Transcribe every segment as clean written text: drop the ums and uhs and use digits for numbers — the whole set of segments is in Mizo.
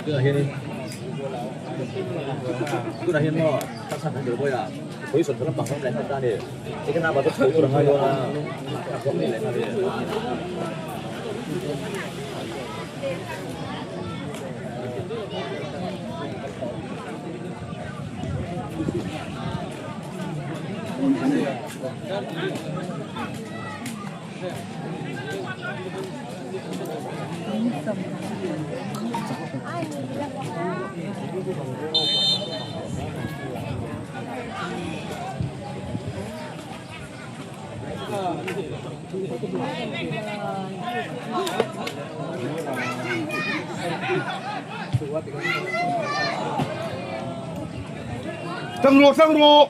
Tunah hianin tunah hian maw taksa kan tel bawi a position tha lampang awm leh nghal ta a ni second half ah chuan chho tur a ngai dawn a a huam leh leh nghal a ni. Tang rawh tang rawh.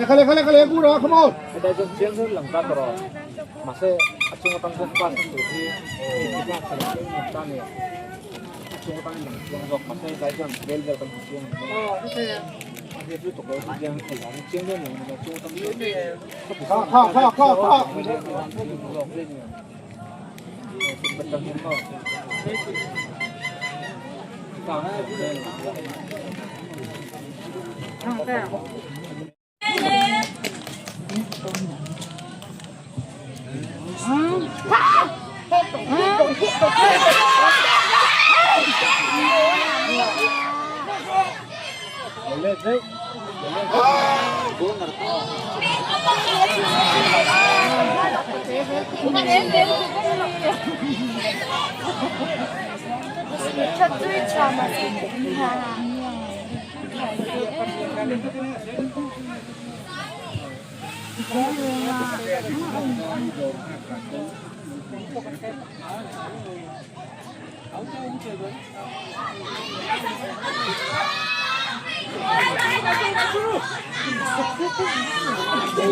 Khale khale khale ku ra come on. Heta chuan chiang deuh lang ta tawh mahse a chung atang chuan pass na tur hi ta ni a chung atang in lang chiang zawk mahse tlai chuan bel vel kan hmu chiang a hriat lutuk lo chu chiang thei ang chiang deuh ni a chung atang chuan Kha kha kha kha kha.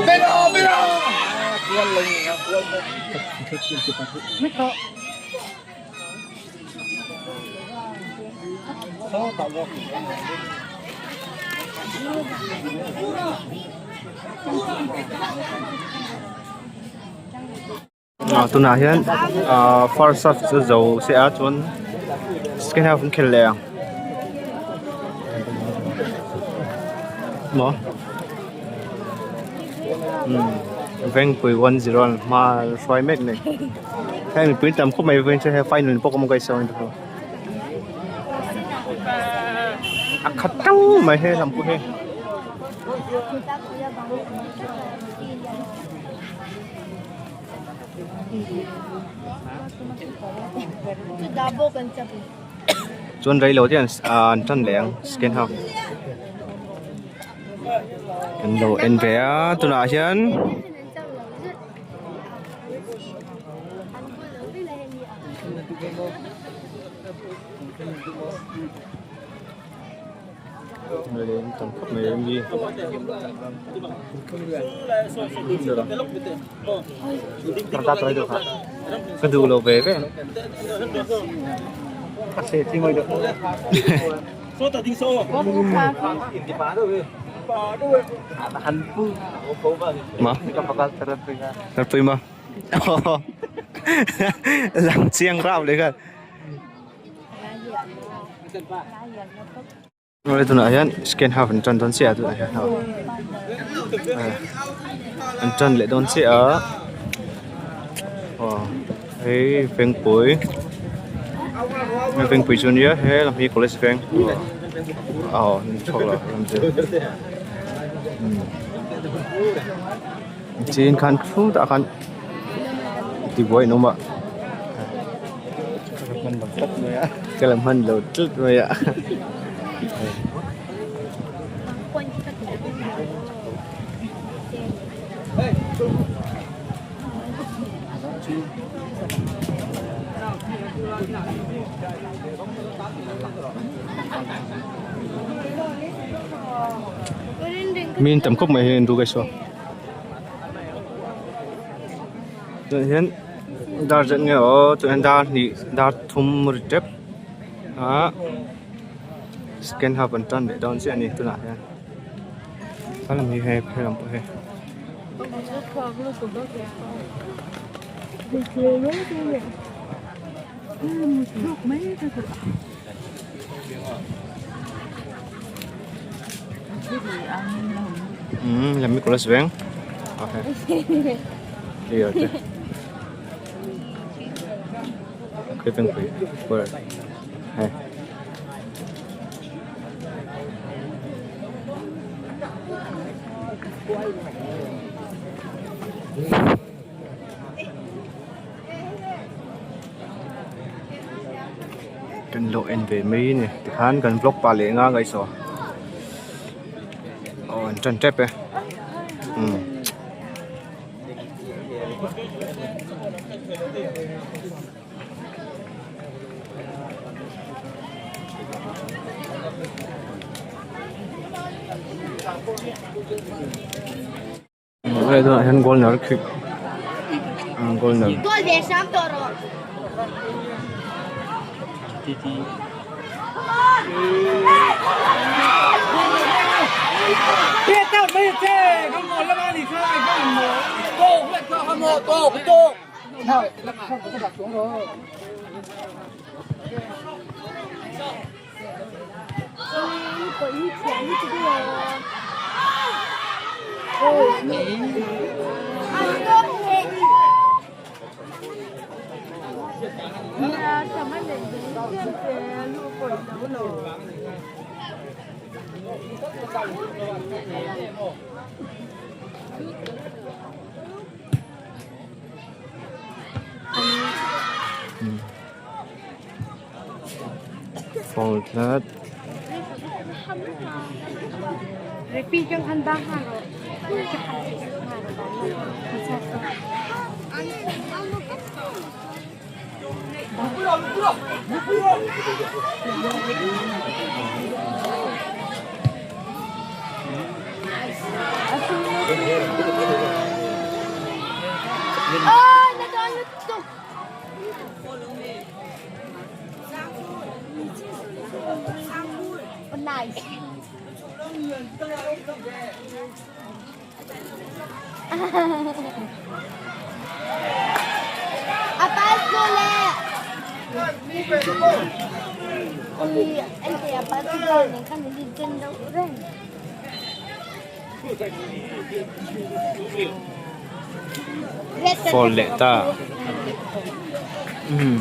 Beno beno. Ah tunah hian ah first half chu zo se a chuan second half an khel leh ang maw umm vengpui 1-0 an hma hruai mek a ni heng mipui tam khawp mai vawiin chu hei final pawh ka hmu ka isawn te pawh. khat tang mai he lam pawh hi. Chuan rei lo te an tan leh ang second half kan lo en ve a tunah hian. Tam khawp mai a mi ka duh lo ve ve ma tarpui ma lang chiang rap leh khan. Awle tunah hian second half an tan dawn chiah a tunah hian an tan leh dawn chiah a aw hei vengpui vengpui chu ania he lam hi college veng aw chhuak lo chin khan khutah khan tibuai an awm a ka la hman lo tlat mai a mi an tam khawp mai hian ru saw. Tunah hian dar zet nge aw tunah hian dar hnih dar thum ri tep a second half an tan leh dawn chiah a ni tunah hian helam hi hei helam pawh hei. Umm lam hi college veng clear te okay veng pui square hei. Kan lo en ve mai a ni tikhan kan vlog pah leh nga ngaihsaw aw an tan tep e umm. Helai tunah hian goal ner kick goal ner. Foul tlat. Foul leh ta umm.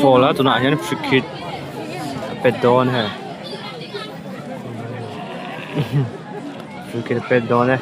Fall a tunah hian free kick a pet dawn hei free kick a pet dawn e.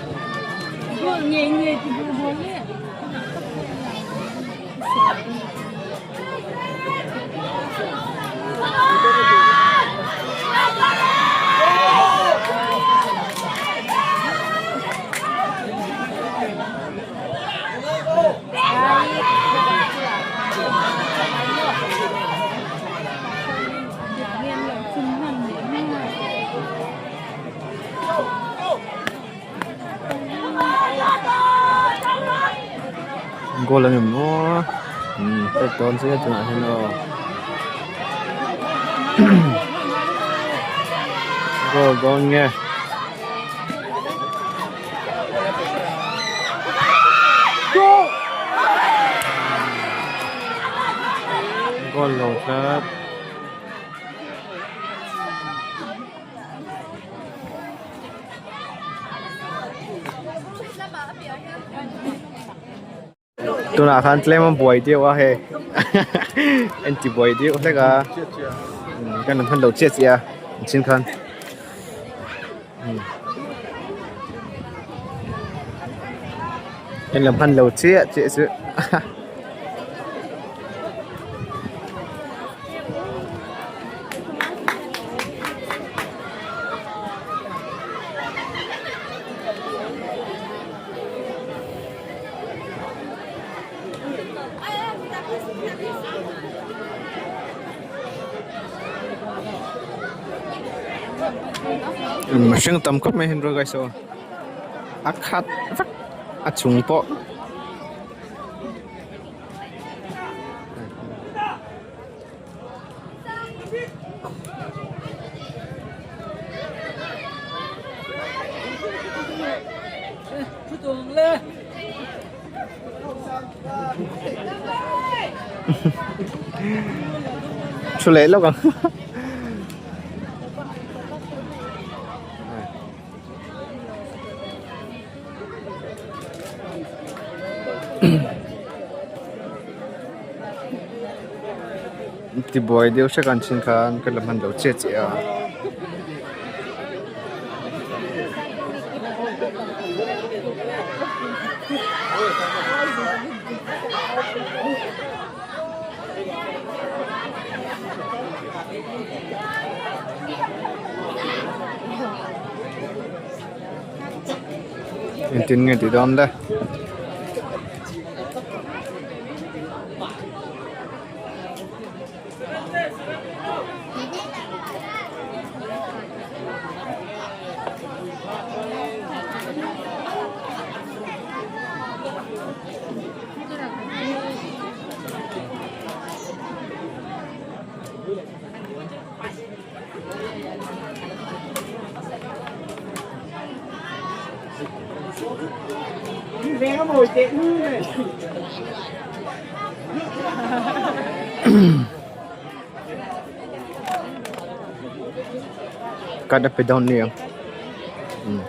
Goal an awm maw umm pet dawn chiah tunah hian aw goal dawn nge. Goal lo tlat. Tunah khan tlem a buai deuh a hei en ti buai deuh hlek a kan hman lo chiah chiah a engchin khan kan la hman lo chiah chiah chu. Mihring tam khawp mai hian rawlkai saw a khat vek a chung pawh. Thu leh lawk ang. Tibuai deuh hrek an chin khan ka la hman lo chiah chiah a. Engtin nge tih dawn le. Card a pe dawn ni ang umm.